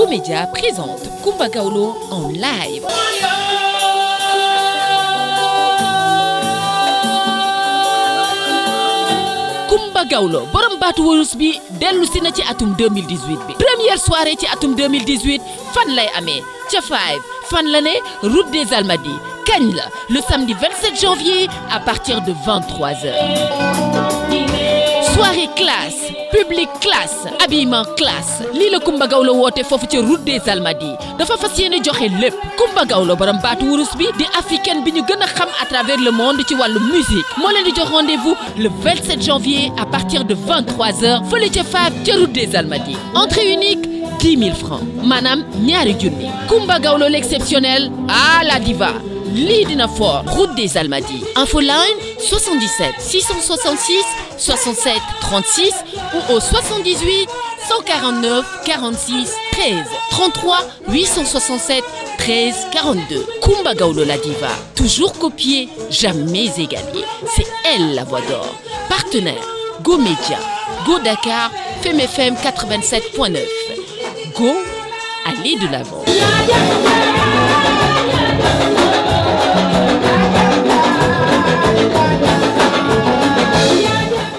Go-Media présente Coumba Gawlo en live. Coumba Gawlo borom baatu wurus bi dellu si na ci atum 2018 bi première soirée ci atum 2018 fan lay amee ca 5 fan la ne route des Almadies kañ la le samedi 27 janvier à partir de 23h. Soirée classe, public classe, habillement classe lii la Coumba Gawlo woote foofu ca route des Almadies dafa fas yéene joxe lépp Coumba Gawlo borom baatu wurus bi di africaine bi ñu gën a xam à travers le monde ci wàllu musique moo leen di jox rendez-vous le 27 janvier à partir de 23h fële ca Fab ca route des Almadies entrée unique 10 000 francs maanaam ñaari junni Coumba Gawlo l'exceptionnel à la diva lii dina fort route des Almadies infoline 77 666 67 36 ou au 78 149 46 13 33 867 13 42 Coumba Gawlo la diva toujours copiée jamais égalée c'est elle la voix d'or partenaire Go-Media Go Dakar Femme FM 87.9 Go allez de l'avant.